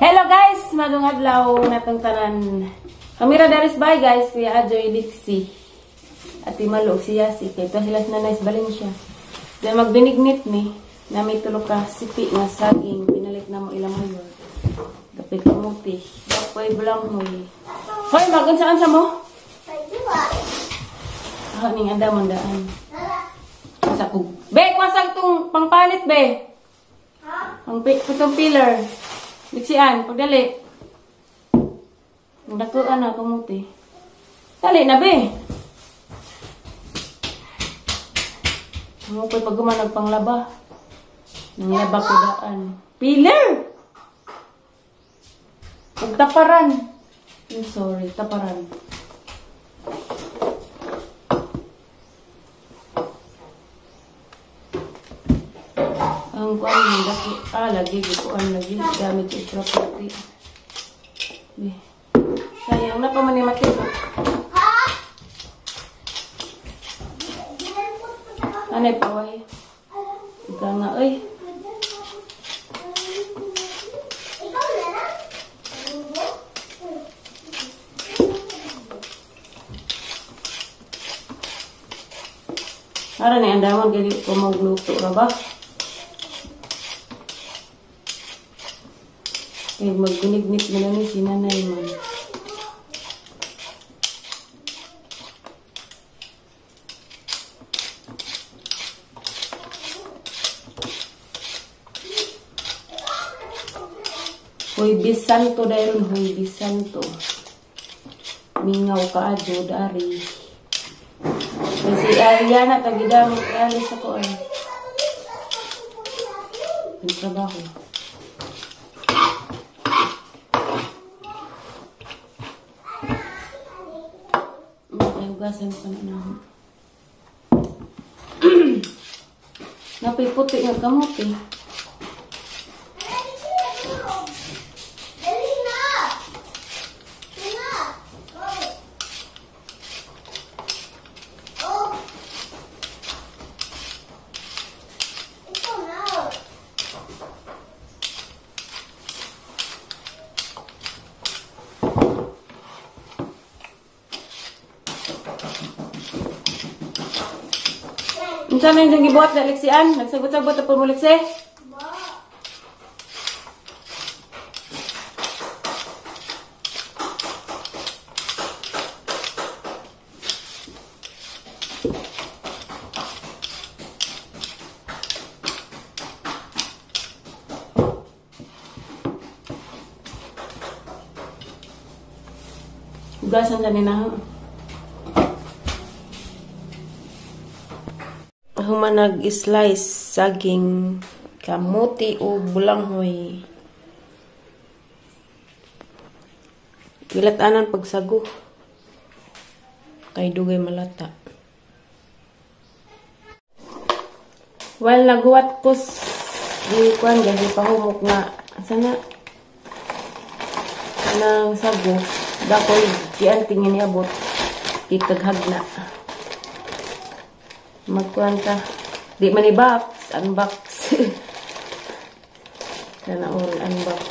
Hello guys, madung adlaw natong tanan. Kamera daris bye guys, Kuya Ajoy Lixi. Ati Malo siya si kay to sila sa Nanay Valencia. Dahil magbinignit ni nami tulo ka sipi nga saging pinalit na mo ilang mayor. Dapit kamuti. Dapoy bulanghoy. Hoy, magunsa sa mo? Ah, ning andamon daan. Sa kug. Be, kwasag tong pangpalit be. Ha? Pang itong pillar. Liksian, pagdali. Ang dakuan na kamuti. Dali na be. Mo ko'y pag gumanag panglaba. Nanglaba ko daan. Pillar! Ug taparan. I'm sorry, taparan. Ang kuan ng daki. Ah, lagi. Kuan lagi. Gamit sa property. Eh. Sayang na pa man ni Mateo. Anay paway. Ika nga, oy. Ara ni andamon kay ko magluto ra ba? Kay magbinignit man ni si nanay man. Huwebes Santo dahil Huwebes Santo. Mingaw ka adyo dari. Kasi Ariana tagidamot alis ako ay. Ang trabaho. Ay hugasan pa na ako. Napay puti nga kamote. Unsa man yung gibuhat na Lexian? Nagsagot-sagot na po mo, Lexi? Hugasan na nina. Human nag-slice saging kamuti o bulanghoy. Gilatanan pagsago. Kay dugay malata. While naguwat ko di kuan gagi pahumok na sana nang sago dakoy gianting niabot gikaghagna. Magkuan ka. Di man i-box. Unbox. Sana all unbox.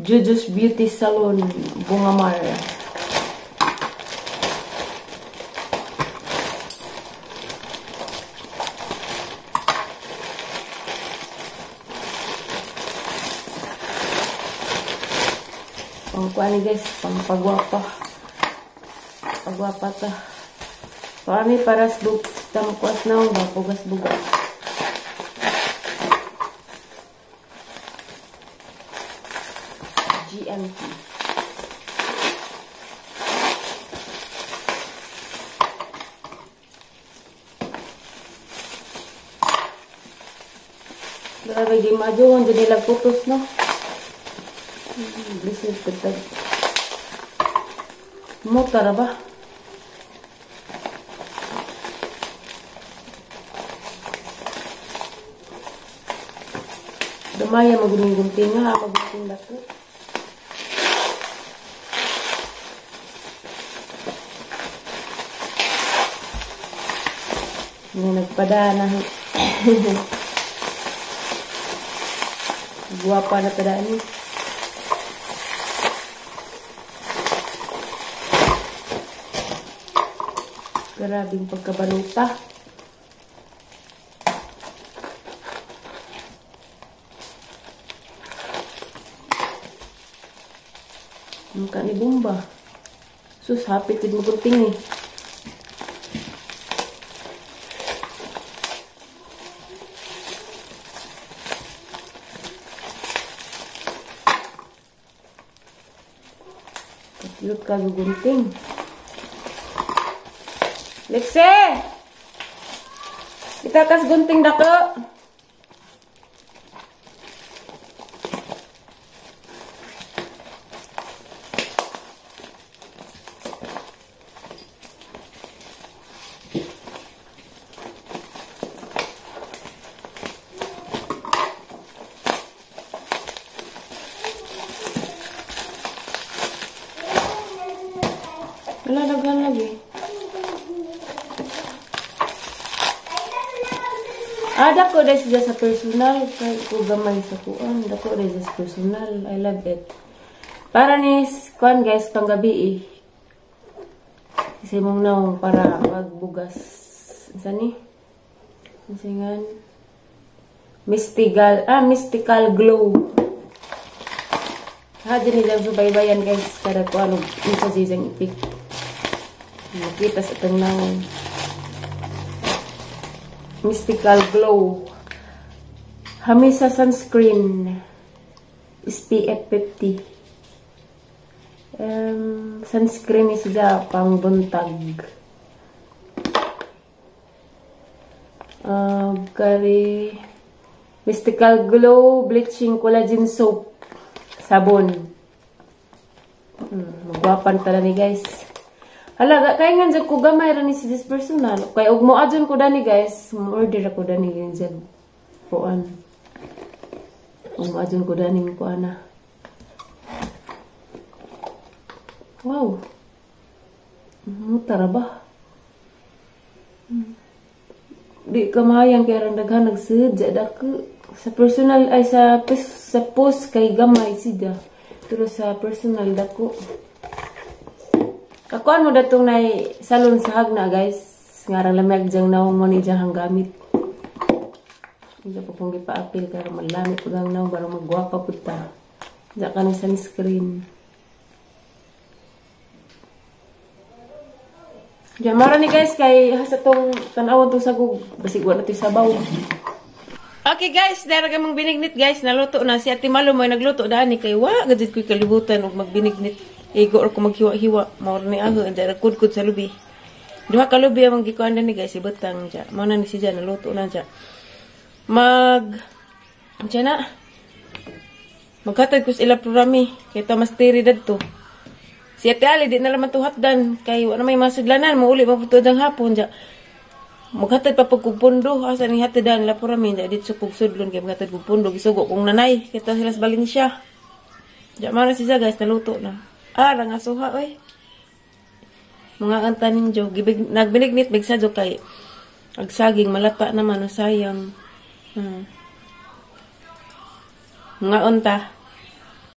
Juju's Beauty Salon. Bungamar. Pangkuan ni guys. Pangpagwapa. Pagwapa ta. Paano para sa tamkuas na ba? Pugas-bugas. GMT. Grabe, di majo. Ang dyan nilang putos, no? Lisod katag. Motara ba? Damaya magunting nga, magunting dako. Nga nagpadana. Guwapa na tada ni. Grabing pagkabaluta. Mukha ni bomba. Sus, hapit din magunting eh. Katlot ka gugunting. Lexe! Itakas gunting dako. Wala, daghan lagi. Ah, dako dahil siya sa personal. Kay ko gamay sa kuan. Dako dahil siya sa personal. I love it. Para ni kuan guys, panggabi eh. Kasi mong naong para magbugas. Saan ni? Singan. Mystical, mystical glow. Ha, dyan nilang subaybayan guys. Kada kuan, isa siyang ipik. Makita sa itong naong. Mystical Glow. Hamisa sunscreen. SPF 50. Sunscreen is siya pang buntag. Kari Mystical Glow Bleaching Collagen Soap. Sabon. Magwapan tala ni guys. Hala, kaya nga dyan ko gamay rin si this personal. Kaya og mo adyon ko dani guys, mo-order ako dani yung dyan. Kuan. Og mo adyon ko dani yung kuan na. Wow. Tara ba? Di kamayan kaya rang daghan nagsadya dako sa personal ay sa post kay gamay siya. Pero sa personal dako. Kakuan mo datong nay salon sa Hagna guys. Ngarang lamig diyang naong mo ni diyang gamit. Hindi pa pong gipa-apil karon malamig pag ang naong barang magwapa pud ta. Diya ka ng sunscreen. Diya mara ni guys kay sa tong tan-awon tong sagog basig wa na to'y sabaw. Okay guys, dara ka mong binignit guys, naluto na si Ate Malo mo nagluto dani kay wa gajud ko'y kalibutan og magbinignit. Igo or ko maghiwa-hiwa, mao ni aho anja kudkud sa lubi. Duha ka lubi ang gikuan ni guys, ibutang ja. Mao na ni siya naluto na ja. Mag unsa na? Maghatag ko sa ila programi kay ta mas tiri dadto. Si Ate Ali di na laman tuhatdan kay wa na may masudlanan, mouli pa pud dang hapon ja. Maghatag pa pud kog pundo, asa ni hatadan ila programi ja didto kog sudlon kay maghatag kog pundo gisugo kong nanay kay ta sila sa Valencia. Ja mao na siya guys, naluto na. Ah, rangasuha oy. Mga kanta ninyo, nagbinignit bigsa jo kay ag saging malata naman o sayang. Mga unta.